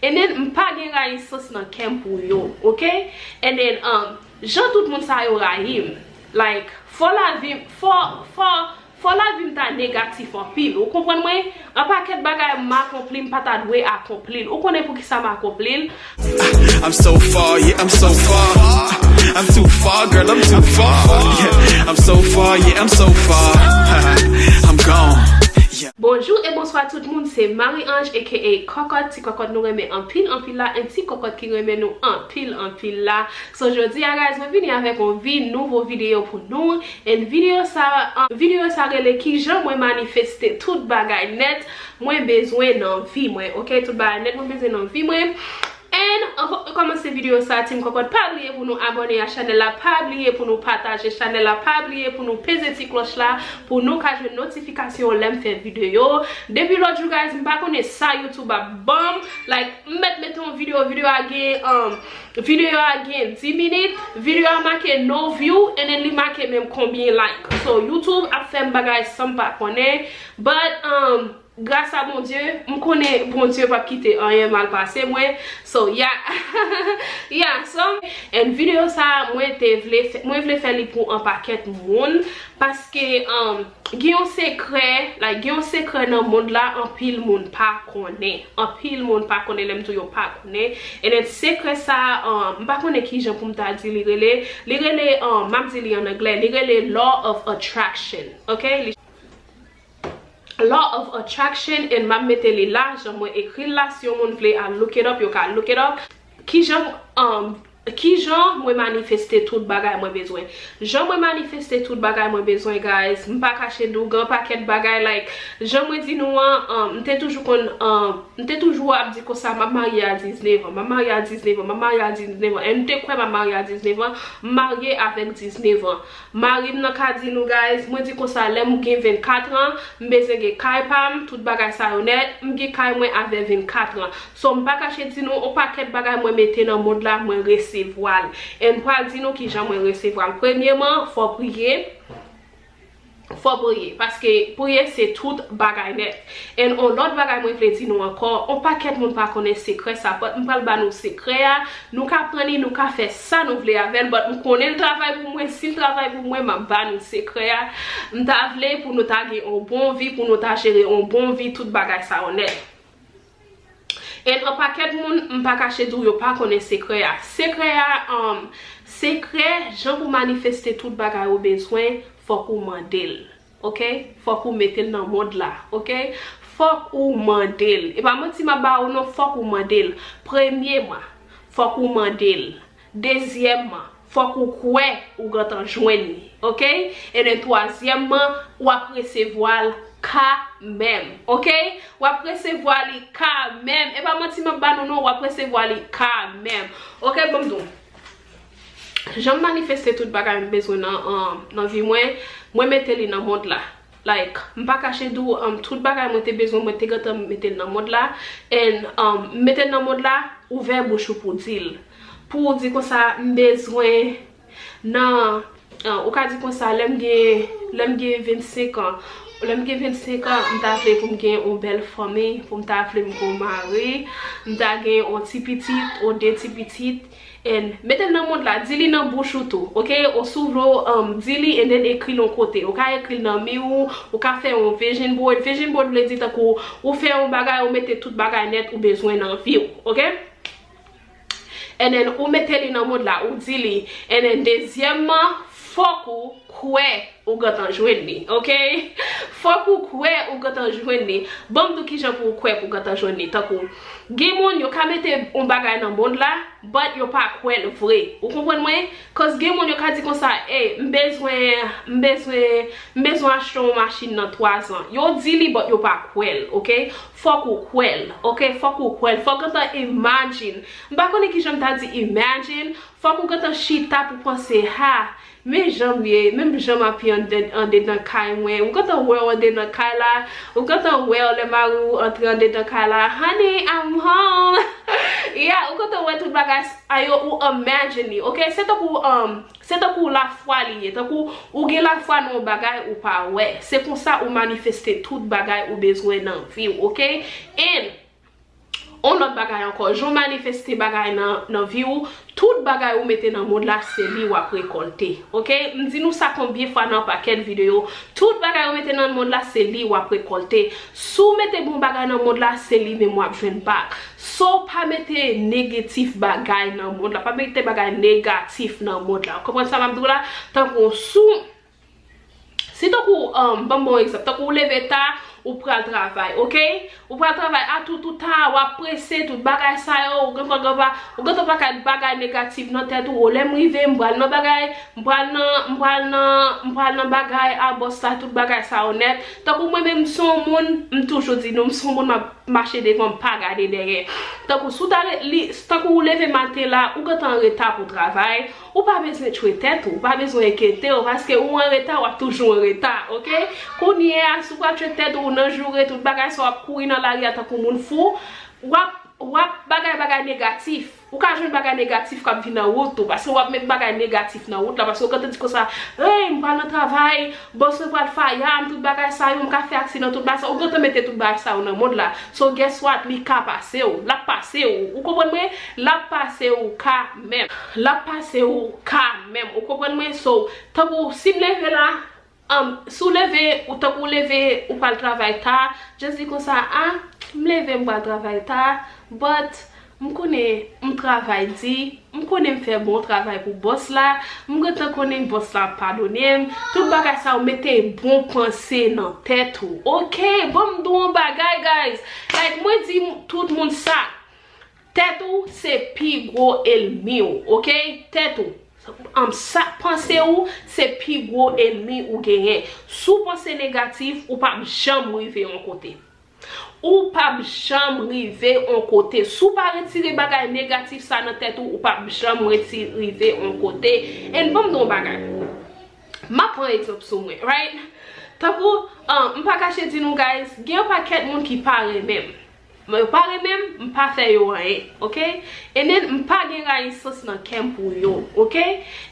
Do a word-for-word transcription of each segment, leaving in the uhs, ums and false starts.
And then, m pa gen rayisans nan kè m pou yo, ok? And then, um, jan tout moun sa yo rayi m, like, fò lavi, fò, fò, fò lavi m ta negatif anpil, ou konprann mwen? Yon pakèt bagay m akonpli, m pa ta dwe akonpli l. Ou konnen poukisa m akonpli l? I'm so far, yeah, I'm so far. I'm too far, girl, I'm too far. Yeah, I'm so far, yeah, I'm so far. I'm gone. Yeah. Bonjou e bonswa tout moun, se Marie Ange aka Kòkòt, ti kòkòt nou renmen anpil anpil la, yon ti kòkòt ki renmen nou anpil anpil la. So jodi a guys, mwen vini avèk yon vi nouvo videyo pou nou. And videyo sa, um, videyo sa rele kijan mwen manifeste tout bagay nèt mwen bezwen nan vi mwen. Ok, tout bagay nèt mwen bezwen nan vi mwen. And anvan mwen kòmanse videyo sa, Team Kòkòt, pa bliye pou nou abòne a chanèl la, pa bliye pou nou pataje chanèl la, pa bliye pou nou peze ti klòch la pou nou ka jwenn notifikasyon lè m fè videyo. Depi lòt jou guys, m pa konnen sa YouTube ap ban m. Like, m mèt mete yon videyo, videyo a gen, um, videyo a gen dis minit, videyo a make no view, and then li make menm konbyen like. So YouTube ap fè m bagay san m pa konnen. But, um, gras a Bondye, m konnen Bondye p ap kite anyen mal pase mwen. So, yeah. Yeah, so, and videyo sa, mwen te vle fè, mwen vle fè li pou yon pakèt moun, paske, um, gen yon sekrè, like, gen yon sekrè nan mond la, anpil moun pa konnen. Anpil moun pa konnen, lè m di yo pa konnen. And then sekrè sa, um, m pa konnen kijan pou m ta di li rele. Li rele, um, m ap di li an anglè, li rele Law of Attraction, ok? Li Law of Attraction, and m ap mete li la, jan mwen ekri l la, si yon moun vle al look it up, yo ka look it up. Kijan, um, kijan mwen manifeste tout bagay mwen bezwen? Jan mwen manifeste tout bagay mwen bezwen, guys, m pa kache di w, gen pakèt bagay, like, jan mwen di nou an, um, m te toujou konn, um, m te toujou ap di konsa, m ap marye a diznèf an, m ap marye a diznèf an, m ap marye a diznèf an, and m te kwè m ap marye a diznèf an, m marye avèk diznèf an. Mari m nan ka di nou, guys, mwen di konsa, lè m gen vennkat an, m bezwen gen kay pa m, tout bagay sa yo nèt, m gen kay mwen avè vennkat an. So, m pa kache di nou, yon pakèt bagay mwen mete nan mond la, mwen resevwa l. And m pral di nou kijan mwen resevwa l. Premyeman, fò priye. Fò priye, paske priye se tout bagay nèt. And yon lòt bagay mwen vle di nou ankò, yon pakèt moun pa konnen sekrè sa, but m pral ba nou sekrè a, nou ka pran li, nou ka fè sa nou vle avè l, but m konnen l travay pou mwen, si l travay pou mwen, m ap ba nou sekrè a. M ta vle pou nou ta gen yon bon vi, pou nou ta jere yon bon vi, tout bagay sa yo nèt. And yon pakèt moun, m pa kache di w, yo pa konnen sekrè a. Sekrè a, um, sekrè, jan pou manifeste tout bagay ou bezwen, fòk ou mande l. Ok? Fòk ou mete l nan mond la. Ok? Fòk ou mande l. E pa manti m ap ba ou non, fòk ou mande l. Premyeman, fòk ou mande l. Dezyèmman, fòk ou kwè ou gentan jwenn li. Ok? And then twazyèmman, w ap resevwa l kanmenm. Ok? W ap resevwa li kanmenm. E pa manti m ap ba nou non, w ap resevwa li kanmenm. Ok, ban m di w. Jan m manifeste tout bagay m bezwen nan, um, nan vi mwen, mwen mete li nan mond la. Like, m pa kache di w, um, tout bagay mwen te bezwen, mwen te gentan mete l nan mond la. And, um, m mete l nan mond la, ouvè bouch ou pou di l. Pou w di konsa, m bezwen nan, uh, ou ka di konsa, lè m gen, lè m gen vennsenk an, lè m gen vennsenk an, m ta vle pou m gen yon bèl fanmi, pou m ta vle m gen yon mari, m ta gen yon ti pitit, yon de ti pitit, and mete l nan mond la, di li nan bouch ou tou, ok? Ou si w vle w, um, di li and then ekri l yon kote. Ou ka ekri l nan mi w, ou ka fè yon vision board. Vision board vle di tankou ou fè yon bagay, ou mete tout bagay nèt ou bezwen nan vi w, ok? And then ou mete li nan mond la, ou di li. And then dezyèmman, fòk ou kwè ou gentan jwenn li, ok? Fòk ou kwè ou gentan jwenn li. Ban m di w kijan pou w kwè pou w gentan jwenn li. Tankou, gen moun yo ka mete yon bagay nan mond la, but yo pa kwè l vre. Ou konprann mwen? Cause gen moun yo ka di konsa, ey, m bezwen, m bezwen, m bezwen achte yon machin nan twa zan. Yo di li, but yo pa kwè l, ok? Fòk ou kwè l, ok? Fòk ou kwè l. Fòk gentan imagine. M pa konnen kijan m ta di imagine. Fòk ou gentan chita pou panse, ha, men jan m ye, menm jan m ap ye andedan kay mwen. Ou gentan wè w andedan kay la. Ou gentan wè w lè mari w antre andedan kay la. Honey, I'm home. Yeah, ou gentan wè tout bagay sa yo, ou imagine li, ok? Se tankou, um, se tankou lafwa li ye. Tankou ou gen lafwa nan yon bagay ou pa wè. Se konsa ou manifeste tout bagay ou bezwen nan vi w, ok? And On lòt bagay ankò, jan w manifeste bagay nan, nan vi w, tout bagay ou mete nan mond la, se li w ap rekòlte. Oke? M di nou sa konbyen fwa nan pakèt videyo. Tout bagay ou mete nan mond la, se li w ap rekòlte. Si w mete bon bagay nan mond la, se li menm w ap jwenn bak. So, pa mete negatif bagay nan mond la. Pa mete bagay negatif nan mond la. Ou konprann sa m ap di w la? Tankou sou, si tankou, um, ban m bon egzanp. Tankou ou leve ta, ou pral travay, oke? Ou pral travay a tout ou ta, w ap prese, tout bagay sa yo, ou gentan gen pa, ou gentan pa ka bagay negatif nan tèt ou, o lè m rive, m pral nan bagay, m pral nan, m pral nan, m pral nan bagay a bòs la, tout bagay sa yo nèt. Tankou mwen menm, m se yon moun, m toujou di nou, m se yon moun m ap mache devan, m pa gade dèyè. Tankou si w ta re-, li, tankou ou leve maten la, ou gentan anreta pou travay, ou pa bezwen tchwe tèt ou, ou pa bezwen enkyete w, paske ou anreta, w ap toujou anreta, oke? Kounye a, si w pral tchwe tèt ou, ou nan joure, tout bagay sa, w ap kouri nan lari a tankou moun fou, w ap, w ap bagay, bagay negatif. Ou ka jwenn bagay negatif k ap vin nan wout ou, paske w ap met bagay negatif nan wout la, paske w gentan di konsa, hey, m pral nan travay, bòs mwen pral faya m, tout bagay sa yo, m ka fè aksidan, tout bagay sa, ou gentan mete tout bagay sa yo nan mond la. So, guess what? Li ka pase w. L ap pase w. Ou konprann mwen? L ap pase w kanmenm. L ap pase w kanmenm. Ou konprann mwen? So, tankou si m leve la, um, si w leve, ou tankou w leve, ou pral travay ta, just di konsa, ah, m leve, m pral travay ta, but m konnen m travay di, m konnen m fè bon travay pou bòs la, m gentan konnen bòs la ap padone m. Tout bagay sa yo, mete bon panse nan tèt ou. Oke, ban m di w yon bagay, guys. Like, mwen di m-, tout moun sa. Tèt ou se pi gwo ènmi w, oke? Tèt ou. An, sa, panse ou se pi gwo ènmi ou genyen. Si w panse negatif, ou p ap janm rive yon kote. Ou p ap janm rive on kote. Si w pa retire bagay negatif sa nan tèt ou, ou p ap janm reti-, rive on kote. And ban m di w yon bagay. M ap pran egzanp sou mwen, right? Tankou, um, m pa kache di nou, guys, gen yon pakèt moun ki pa renmen m. Mwen, yo pa renmen m, m pa fè yo anyen, oke? And then, m pa gen rayisans nan kè m pou yo, oke?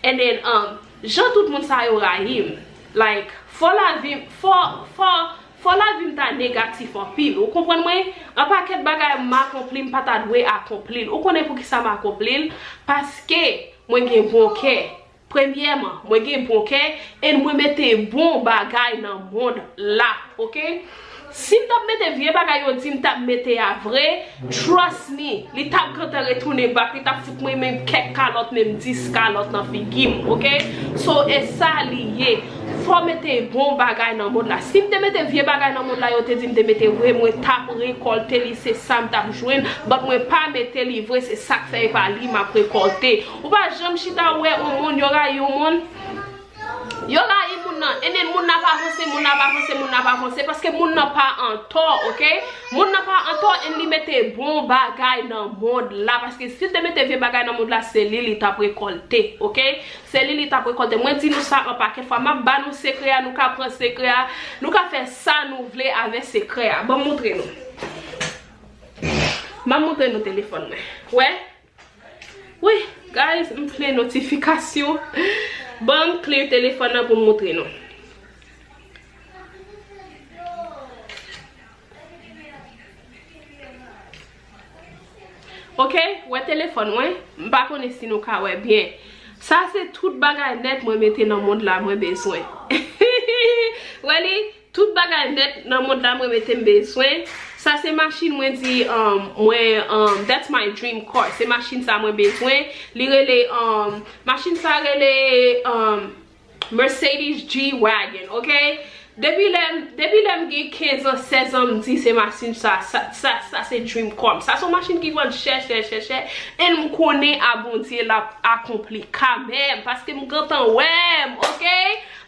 And then, um, jan tout moun sa yo rayi m, like, fò lavi, fò, fò, fò lavi m ta negatif anpil, ou konprann mwen? Yon pakèt bagay m akonpli, m pa ta dwe akonpli l. Ou konnen poukisa m akonpli l? Paske mwen gen bon kè. Premyèman, mwen gen bon kè, and mwen mete bon bagay nan mond la, oke? Si m t ap mete vye bagay yo di m t ap mete a vre, trust me, li t ap gentan retounen back, li t ap fout mwen menm kèk kalòt, menm dis kalòt nan figi m, oke? So, e sa li ye. Fò mete bon bagay nan mond la. Si m te mete vye bagay nan mond la, yo te di m te mete vre, mwen t ap rekòlte li, se sa m t ap jwenn, but mwen pa mete li vre, se sa k fè e pa li m ap rekòlte. Ou pa janm chita wè yon moun, yo rayi yon moun. Yo rayi moun nan. And then moun nan pa avanse, moun nan pa avanse, moun nan pa avanse. Paske moun nan pa antò, oke? Moun nan pa antò, and li mete bon bagay nan mond la. Paske si l te mete vye bagay nan mond la, se li, li t ap rekòlte, oke? Se li, li t ap rekòlte. Mwen di nou sa an pakèt fwa. M ap ba nou sekrè a, nou ka pran sekrè a. Nou ka fè sa nou vle avè sekrè a. Ban m montre nou. M ap montre nou telefòn mwen. Wè? Wi, guys, m plen notifikasyon. Ban m clear telefòn nan pou m montre nou. Oke, wè telefòn mwen. M pa konnen si nou ka wè byen. Sa se tout bagay nèt mwen mete nan mond la mwen bezwen. Wè li? Tout bagay nèt nan mond la mwen mete m bezwen. Sa se machin mwen di, um, mwen, um, that's my dream car. Se machin sa mwen bezwen. Li rele, um, machin sa rele, um, Mercedes G-Wagon, oke? Depi lè, depi lè m gen kenz an, sèz an, m di se machin sa, sa, sa, sa se dream car m. Sa se yon machin ki vann chè, chè, chè, chè. And m konnen a Bondye l ap akonpli kanmenm. Paske m gentan wè m, oke?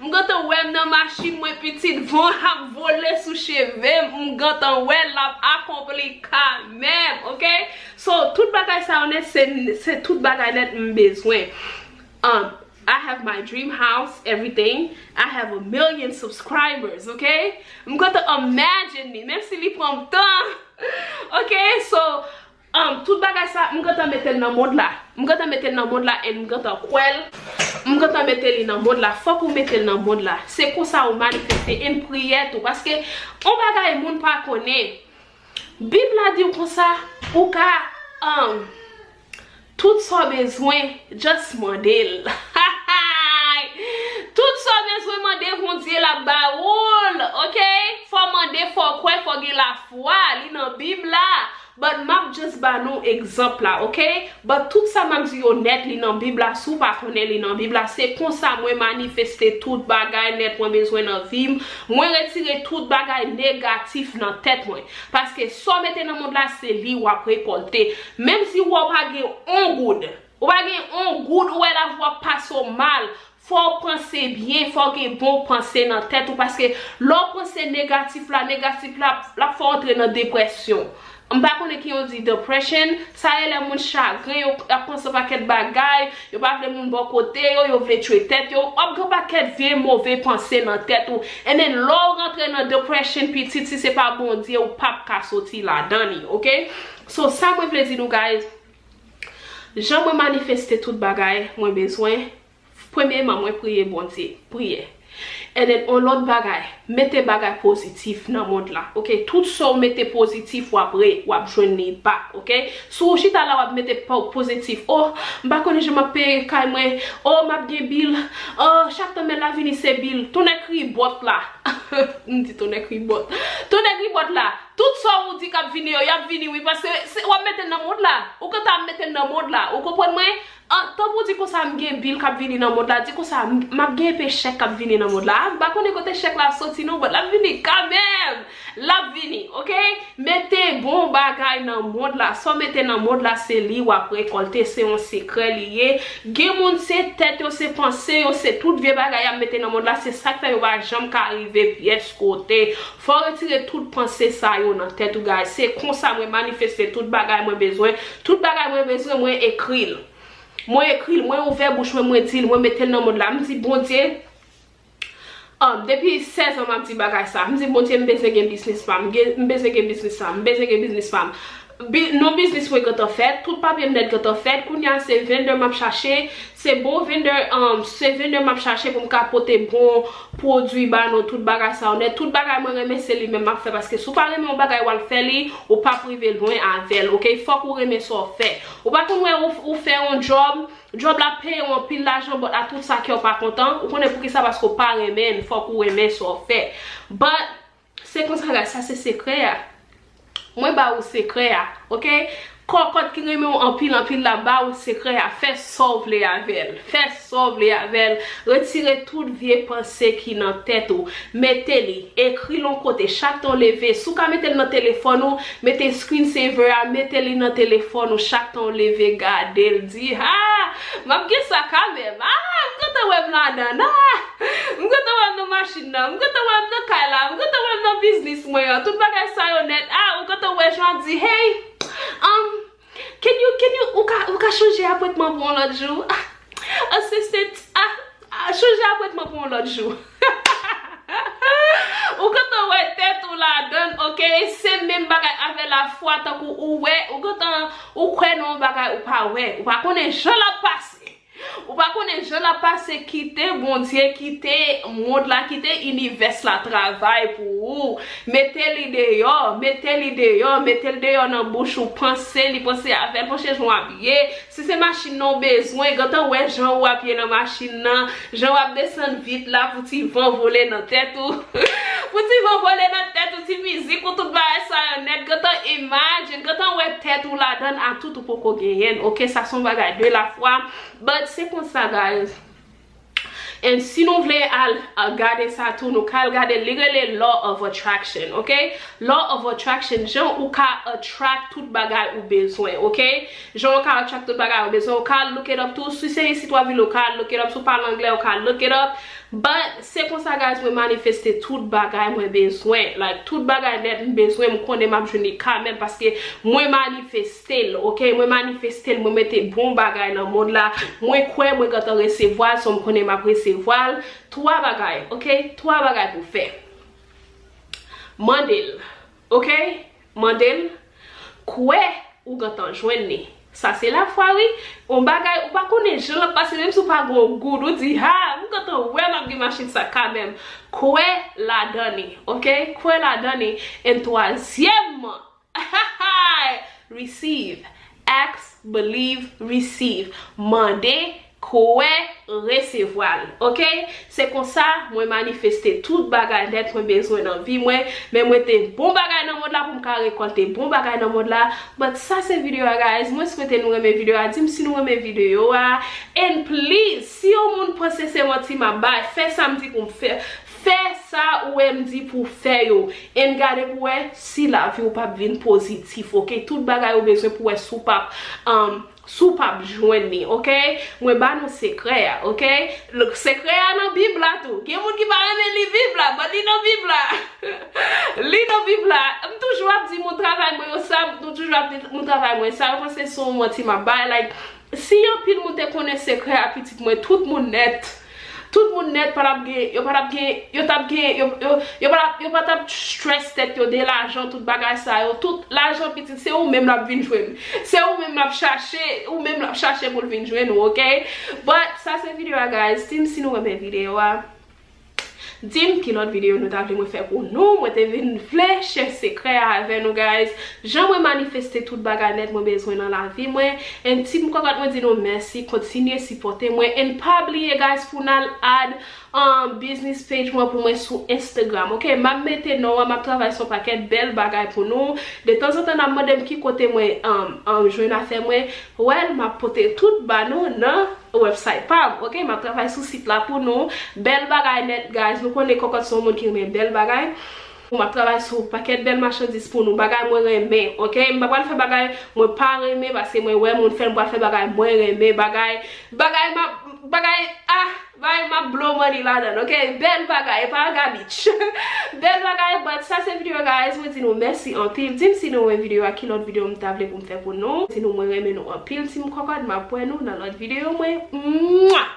M gentan wè m nan machin mwen, pitit, van ap vole sou cheve m. M gentan wè l ap akonpli kanmenm, oke? So, tout bagay sa yo nèt, se, se tout bagay nèt m bezwen. Um, I have my dream house, everything. I have a million subscribers, oke? M gentan imagine li, menm si li pran m tan. Oke, so, Um, tout bagay sa, m gentan mete l nan mond la. M gentan mete l nan mond la, and m gentan kwè l. M gentan mete li nan mond la. Fòk ou mete l nan mond la. Se konsa ou manifeste, and priyè tou. Paske, yon bagay moun pa konnen, Bib la di w konsa, ou ka, um, tout sa w bezwen, just mande l. Tout sa w bezwen mande Bondye, l ap ba ou l, ok? Fò w mande, fò w kwè, fò w gen lafwa, li nan Bib la. But m ap just ba nou egzanp la, ok? But tout sa m ap di yo nèt, li nan Bib la. Si w pa konnen li nan Bib la, se konsa mwen manifeste tout bagay nèt mwen bezwen nan vi m. Mwen retire tout bagay negatif nan tèt mwen. Paske sa w mete nan mond la, se li w ap rekòlte. Menm si w wè w pa gen on goud, ou pa gen on goud, ou wè lavi w ap pase w mal, fò w panse byen, fò w gen bon panse nan tèt ou, paske lè w panse negatif la, negatif la, l ap fè w antre nan depresyon. M pa konnen ki yo di depression, sa e lè moun chagren, yo ap panse yon pakèt bagay, yo pa vle moun bò kote yo, yo vle tchwe tèt yo, w ap gen pakèt vye move panse nan tèt ou. And then, lè w rantre nan depression, pitit, si se pa Bondye, ou p ap ka soti ladan li, ok? So, sa mwen vle di nou, guys, jan mwen manifeste tout bagay mwen bezwen, premyèman, mwen priye Bondye, priyè. And then, on lòt bagay, mete bagay pozitif nan mond la, ok? Tout sa w mete pozitif, w ap re, w ap jwenn li back, ok? Si w chita la, w ap mete po-, pozitif, oh, m pa konnen jan m ap peye kay mwen, oh, m ap gen bil, oh, chak tan mèt la vini se bil, tonnè kribòt la. M di tonnè kribòt. Tonnè kribòt la, tout sa w di k ap vini yo, y ap vini wi, paske se, w ap mete l nan mond la. Ou gentan ap mete l nan mond la, ou konprann mwen? An, tanpri w di konsa m gen bil k ap vini nan mond la, di konsa m, m ap gen enpe chèk k ap vini nan mond la. A, m pa konnen kote chèk la soti non, but l ap vini kanmenm. L ap vini, ok? Mete bon bagay nan mond la. Sa w mete nan mond la, se li w ap rekòlte. Se yon sekrè li ye. Gen moun, se tèt yo, se panse yo, se tout vye bagay y ap mete nan mond la. Se sa k fè yo pa janm ka rive pyès kote. Fò w retire tout panse sa yo nan tèt ou, guys. Se konsa mwen manifeste tout bagay mwen bezwen. Tout bagay mwen bezwen, mwen ekri l. Mwen ekri l, mwen ouvè bouch mwen, mwen di l, mwen mete l nan mond la. M di, Bondye, um, depi sèz an m ap di bagay sa. M di, Bondye, m bezwen gen biznis pa m, gen, m bezwen gen biznis pa m, m bezwen gen biznis pa m. Bi-, non biznis mwen gentan fèt, tout papye m nèt gentan fèt. Kounye a se vendè m ap chache, se bon vendè, um, se vendè m ap chache pou m ka pote bon pwodui ba nou, tout bagay sa yo nèt. Tout bagay mwen renmen, se li menm m ap fè, paske si w pa renmen yon bagay, w al fè li, ou p ap rive lwen avè l, ok? Fòk ou renmen sa w fè. Ou pa konn wè ou, ou fè yon djòb, djòb la peye w anpil lajan, but a tout sa kè w pa kontan. Ou konnen poukisa? Paske w pa renmen l, fòk ou renmen sa w fè. But, se konsa, guys, sa se sekrè a. Mwen ba ou sekrè a, ok? Kòkòt ki renmen w anpil, anpil la, ba ou sekrè a. Fè sa w vle avè l. Fè sa w vle avè l. Retire tout vye panse ki nan tèt ou. Mete li. Ekri l yon kote. Chak tan w leve, si w ka mete l nan telefòn ou, mete screen saver a, mete li nan telefòn ou. Chak tan w leve, gade l. Di, ha! M ap gen sa kanmenm. Ah, m gentan wè m ladan. Ah! M gentan wè m nan machin nan. M gentan wè m nan kay la. M gentan wè m nan biznis mwen an. Tout bagay sa yo nèt. Ah, ou gentan wè jan w ap di, hey, um, can you, can you, ou ka, ou ka chanje apwentman pou yon lòt jou? Ah, assistant, ah, ah, chanje apwentman pou yon lòt jou. Ou gentan wè tèt ou ladan l, ok? Se menm bagay avè lafwa, tankou ou wè, ou gentan, ou kwè nan yon bagay ou pa wè. Ou pa konnen jan l ap pase. Ou pa konnen jan l ap pase, kite Bondye, kite mond la, kite inivès la travay pou ou. Mete li deyò, mete li deyò, mete l deyò nan bouch ou, panse li, panse avè l, panse jan w abiye. Si se machin nan w bezwen, gentan wè jan w abiye nan machin nan, jan w ap desann vit la pou ti van vole nan tèt ou. Pou ti van vole nan tèt ou, ti mizik ou, tout bagay sa yo nèt, gentan imagine, gentan wè tèt ou ladan l, a tout ou poko genyen l, ok? Sa se yon bagay de lafwa. But se konsa, guys. And si nou vle al, uh, gade sa tou, nou ka al gade, li rele Law of Attraction, ok? Law of Attraction, jan ou ka attract tout bagay ou bezwen, ok? Jan ou ka attract tout bagay ou bezwen, ou ka look it up tou. Si se isit w ap viv, ou ka look it up. Si w pale anglè, ou ka look it up. But se konsa, guys, mwen manifeste tout bagay mwen bezwen. Like, tout bagay nèt m bezwen, m konnen m ap jwenn li kanmenm, paske mwen manifeste l, ok? Mwen manifeste l, mwen mete bon bagay nan mond la. Mwen kwè mwen gentan resevwa l, so m konnen m ap resevwa l. Twa bagay, ok? Twa bagay pou fè. Mande l, ok? Mande l, kwè ou gentan jwenn li. Sa se lafwa, wi. Yon bagay, ou pa konnen jan l ap pase, menm si w pa gen yon goud, ou di, ha, m gentan wè m ap gen machin sa kanmenm. Kwè ladan li, ok? Kwè ladan li. And twazyèmman, Receive. Ask, believe, receive. Mande, kwè, resevwa l. Oke? Se konsa mwen manifeste tout bagay nèt mwen bezwen nan vi mwen. Men mwen te bon bagay nan mond la pou m ka rekòlte bon bagay nan mond la. But sa se videyo a, guys. Mwen swete nou renmen videyo a. Di m si nou renmen videyo a. And please, si yon moun panse se manti m ap bay, fè sa m di pou m fè. Fè sa ou wè m di pou fè yo. And gade pou wè si lavi w p ap vin pozitif, oke? Tout bagay ou bezwen pou wè si w p ap, um, si w p ap jwenn li, oke? Mwen ba nou sekrè a, oke? L-, sekrè a nan Bib la tou. Gen moun ki pa renmen li Bib la, but li nan Bib la. Li nan Bib la. M toujou ap di moun travay mwen yo sa, m toujou ap di moun travay mwen sa, yo panse se yon manti m ap bay, like, si anpil moun te konnen sekrè a pitit mwen, tout moun nèt. Tout moun nèt pa t ap gen, yo pa t ap gen, yo t ap gen, yo, yo, yo pa t ap, yo pa t ap stress tèt yo de lajan, tout bagay sa yo. Tout lajan pitit, se ou menm l ap vin jwenn. Se ou menm l ap chache, ou menm l ap chache pou l vin jwenn ou, oke? But sa se videyo a, guys. Di m si nou renmen videyo a. Di m ki lòt videyo nou ta vle mwen fè pou nou. Mwen te vin vle share sekrè a avè nou, guys. Jan mwen manifeste tout bagay nèt mwen bezwen nan lavi mwen. And Team Kòkòt, mwen di nou mèsi. Kontinye sipòte mwen. And pa bliye, guys, pou n al add, um, business page mwen pou mwen sou Instagram. Oke, m ap mete non an, m ap travay sou pakèt bèl bagay pou nou. De tanzantan, n ap mande m ki kote mwen, um, um, jwenn afè mwen. Well, m ap pote tout ba nou nan website pa m, oke? M ap travay sou sit la pou nou. Bèl bagay nèt, guys. Nou konnen Kòkòt se yon moun ki renmen bèl bagay. M ap travay sou pakèt bèl machandiz pou nou. Bagay mwen renmen, oke? M pa pral fè bagay mwen pa renmen paske mwen wè moun fè l. M pral fè bagay mwen renmen. Bagay, bagay m ap, bagay, ah, bagay m ap blow money ladan l, oke? Bèl bagay, e pa gabich. Bèl bagay, but sa se videyo, guys. Mwen di nou mèsi anpil. Di m si nou renmen videyo a, ki lòt videyo m ta vle pou m fè pou nou. Di nou mwen renmen nou anpil, Team Kòkòt. M ap wè nou nan lòt videyo mwen. Mwa!